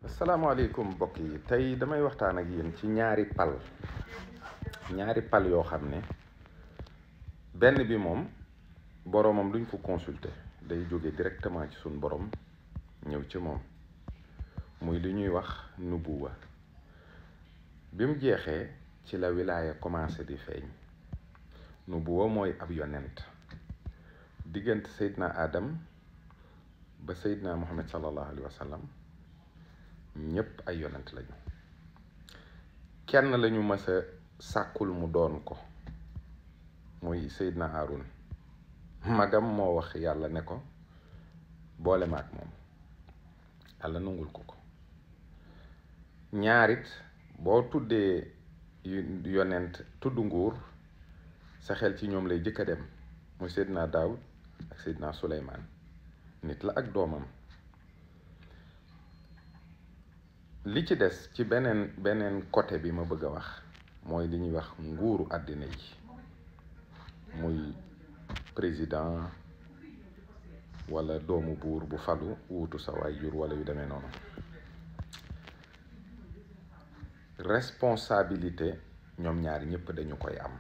asalaamaaleykum mbokk yi tey damay waxtaan ak yéen ci ñaari pal yoo xam ne benn bi moom boroomam duñ ko consulter day jóge directement ci suñ borom ñëw ci moom muy li ñuy wax nubuwa bi mu jeexee ci la wilaaya commencé di feeñ. nubuwa mooy ab yonent diggante Seydina Adam ba Seydina Muhammad sallallahu alayhi wa sallam ñépp ay yonent lañu. kenn lañu mës a sàkkul mu doon ko muy Seydina Haarun. magam moo wax yàlla ne ko boole ma ak moom, yàlla nangul ko. ñaarit boo tuddee yonent tudd nguur sa xel ci ñoom lay jëkk a dem muy Seydina Daawud ak Seydina Suleymaan. nit la ak doomam. li ci des ci beneen côté bi ma bëgg a wax mooy li ñuy wax nguuru àddina yi, muy président wala doomu buur bu falu wuutu sa waajur wala yu demee noonu. responsabilité ñoom ñaar ñëpp dañu koy am.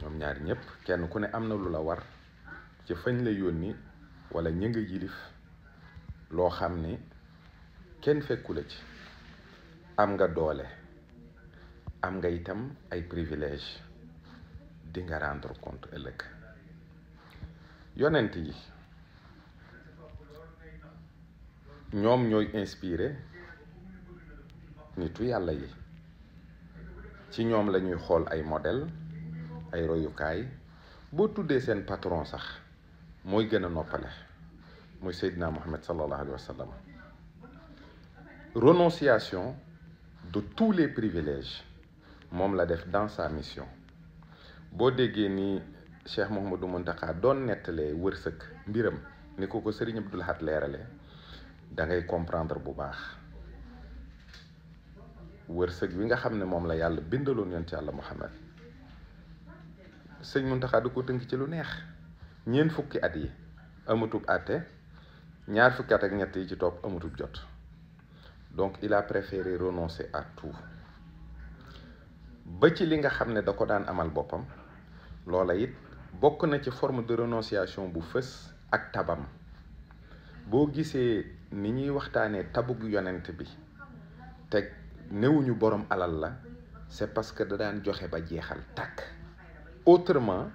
ñoom ñaar ñëpp kenn ku ne am na lu la war ci fañ la yónni wala ña nga yilif loo xam ni kenn fekku la ci. am nga doole, am nga itam ay privilège, di nga rendre compte ëllëg. yonent yi ñoom ñooy inspiré nitu yàlla yi. ci ñoom la ñuy xool ay modèle, ay royukaay. boo tuddee seen patron sax mooy gën a noppale, muy Seydina Muhammad sallallahu alayhi wa sallam. renonciation de tous les privilèges moom la def dans sa mission. boo déggee ni Cheikh Mouhamadou Mountakha doon nettalee wërsëg mbiram ni ko Serigne Abdoul Ahad leerale, da ngay comprendre bu baax wërsëg wi nga xam ne moom la yàlla bindaloon yonent yàlla Muhammad. Sëñ Mountakha da ko tënk ci lu neex. 4 fukki at yi amutub àtte, 2 fukki at ak ñett yi ci topp amutub jot. donc il a préféré renoncer à tout ba ci li nga xam ne da ko daan amal boppam. loola it bokk na ci forme de renonciation bu fës ak tabam. boo gisee ni ñuy waxtaanee tabug yonent bi te newuñu borom alal la, c'est parce que da daan joxe ba jeexal tàkk. autrement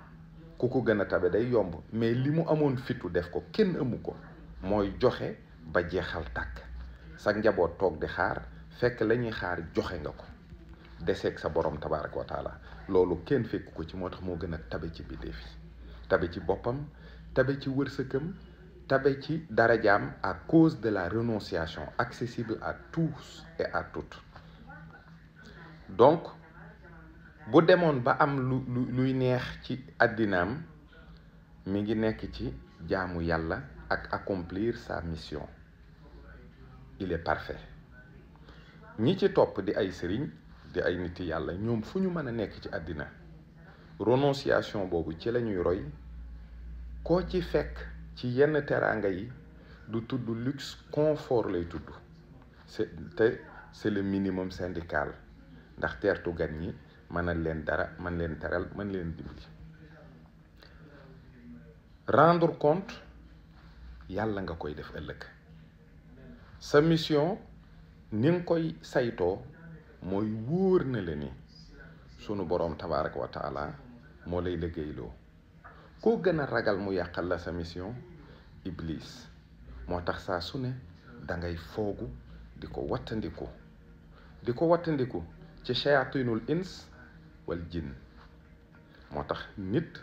ku ko gën a tabe day yomb, mais li mu amoon fitu def ko kenn amu ko, mooy joxe ba jeexal tàkk. sa njaboot toog di xaar, fekk la ñuy xaar joxe nga ko deseeg sa borom tabaaraka wa taala. loolu kenn fekk ko ci, moo tax moo gën a tabe ci bindéef yi. tabe ci boppam, tabe ci wërsëgam, tabe ci darajaam à cause de la renonciation accessible à tous et à toutes. donc bu demoon ba am luy neex ci àddinaam, mi ngi nekk ci jaamu yàlla ak accomplir sa mission. il est parfait. ñi ci topp di ay sëriñ, di ay nit yàlla, ñoom fu ñu mën a nekk ci àddina, renonciation boobu ci la ñuy roy. koo ci fekk ci yenn teraanga yi du tudd luxe, confort lay tudd. c'est le minimum syndical, ndax teertu gan ñi, mënal leen dara, mën leen teral, mën leen dimbali. rendre compte yàlla nga koy def ëllëg. sa mission ni nga koy saytoo mooy wóor na la ni sunu boroom tabaaraka wa taala moo lay liggéeyloo. koo gën a ragal mu yàqal la sa mission? Iblis. moo tax saa su ne dangay foogu di ko wattandiku ci shayatinul ins wal jinn. moo tax nit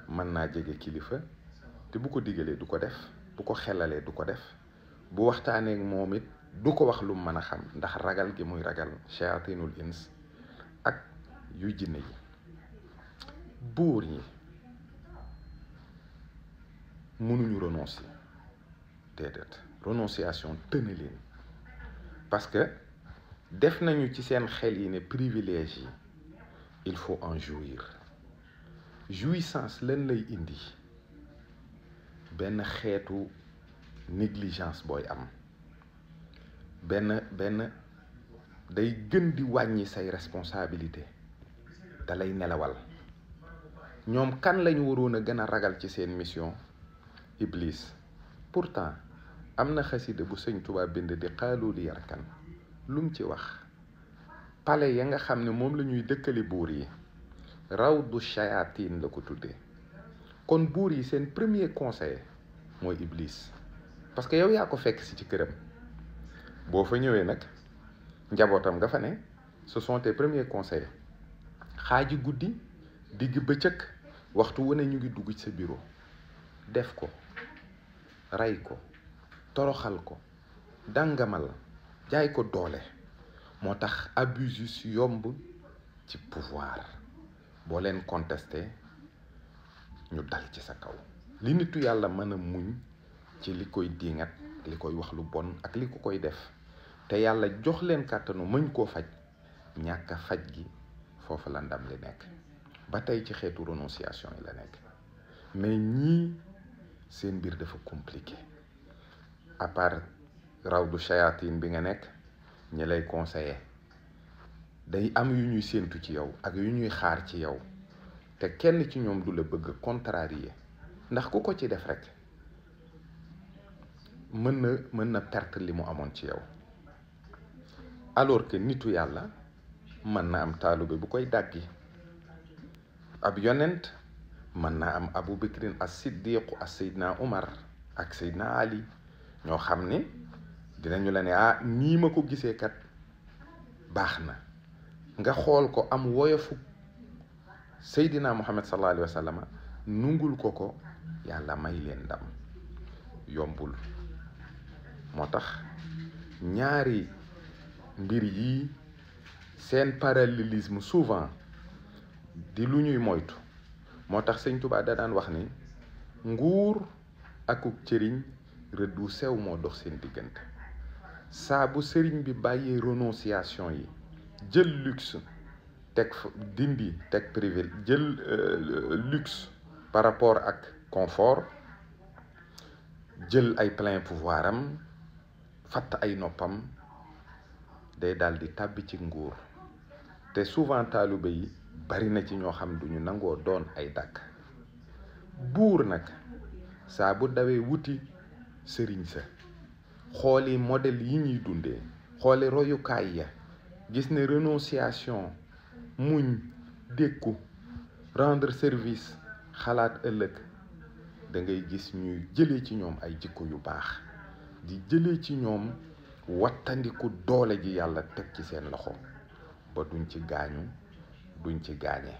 mën naa jege kilifa te bu ko digalee du ko def, bu ko xelalee du ko def, bu waxtaanee moom it du ko wax lu mën a xam, ndax ragal gi muy ragal shayatinul ins ak yu jinne yi. buur yi mënuñu renoncer, déedéet. renonciation tëne leen, parce que def nañu ci seen xel yi ne privilège yi il faut en jouir. jouissance lan lay indi? benn xeetu négligence booy am, benn day gën di wàññi say responsabilité da lay nelawal. ñoom kan lañu waroon a gën a ragal ci seen mission? Iblis. Pourtant am na xasida bu sëñ Tuubaa bind di xaalu li yarkan lum ci wax pale ya nga xam ne moom la ñuy dëkkali buur yi rawdu shayatin la ko tuddee. kon buur yi seen premier conseiller mooy Iblis, parce que yow yaa ko fekk si ci këram. boo fa ñëwee nag njabootam nga fa ne, ce sont tes premiers conseillers. xaaji guddi digg bëccëg waxtu wu ne ñu ngi dugg ci sa bureau def ko, rey ko, toroxal ko, dàngamal, jaay ko doole. moo tax abusus yomb ci pouvoir. boo leen contesté ñu dal ci sa kaw. li nitu yàlla mën a muñ ci li koy diingat, li koy wax lu bon ak li ko koy def, te yàlla jox leen kàttanu mëñ koo faj, ñàkk a faj gi foofu la ndam li nekk. ba tey ci xeetu renonciation yi la nekk. mais ñii seen mbir dafa compliqué. à part rawdu shayatin bi nga nekk, ñi lay conseiller day am yu ñuy séentu ci yow ak yu ñuy xaar ci yow, te kenn ci ñoom du la bëgg contrarier, ndax ku ko ci def rek mën na perte li mu amoon ci yow. alors que nitu yàlla mën na am taalube bu koy dàggi. ab yonent mën naa am Abu Bakrin as-Siddiq ak Seydina Umar ak Seydina Ali ñoo xam ne dinañu la ne nii ma ko gisee kat baax na. nga xool ko am woyofu Seydina Muhammad sallallahu alayhi wa sallam nungul ko yàlla may leen ndam. yombul. moo tax ñaari mbir yi seen parallélisme souvent di lu ñuy moytu. moo tax sëñ Tuubaa da daan wax ni nguur akuk cëriñ rëddu sew moo dox seen diggante. saa bu sëriñ bi bàyyee renonciation yi, jël luxe teg dindi teg privé, jël luxe par rapport ak confort, jël ay plein pouvoir am, fatt ay noppam, day daal di tàbbi ci nguur. te souvent taalibe yi bari na ci ñoo xam duñu nangoo doon ay dàkk. buur nag saa bu dawee wuti sëriñ sa, xooli modèle yi ñuy dundee, xooli royukaay ya, gis ne renonciation, muñ, dékku, rendre service, xalaat ëllëg, da ngay gis ñuy jëlee ci ñoom ay jikko yu baax, di jëlee ci ñoom wattandiku doole ji yàlla teg ci seen loxo ba duñ ci gaañu, duñ ci gaañe.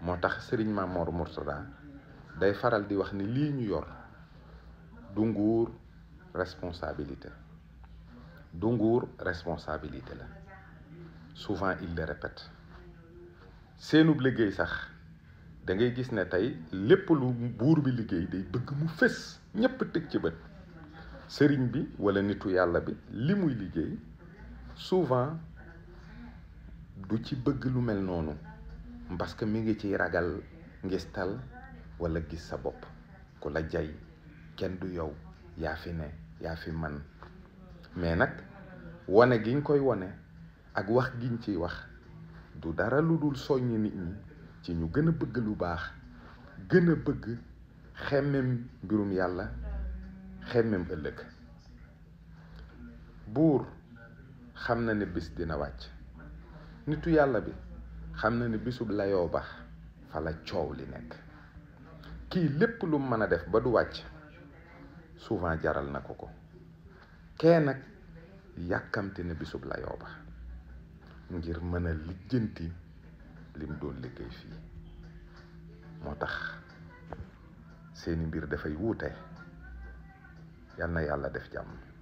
moo tax sëriñ Mamor Mourtada day faral di wax ni lii ñu yor du nguur responsabilité, du nguur responsabilité la. souvent il le répète. seenub liggéey sax da ngay gis ne tey lépp lu buur bi liggéey day bëgg mu fës, ñépp teg ci bët. sëriñ bi wala nitu yàlla bi li muy liggéey souvent du ci bëgg lu mel noonu, parce que mi ngi ciy ragal ngistal wala gis sa bopp. ku la jay kenn du yow, yaa fi ne, yaa fi man. mais nag wane giñ koy wane ak wax giñ ciy wax du dara lu dul soññ nit ñi ci ñu gën a bëgg lu baax, gën a bëgg xemmem mbirum yàlla, xemmem ëllëg. buur xam na ne bis dina wàcc. nitu yàlla bi xam na ne bisub layoo ba fa la coow li nekk. kii lépp lu mën a def ba du wàcc souvent jaral na ko. kee nag yàkkamte ne bisub layoo ba ngir mën a lijjanti lim doon liggéey fii. moo tax seeni mbir dafay wuute. yal na yàlla def jàmm.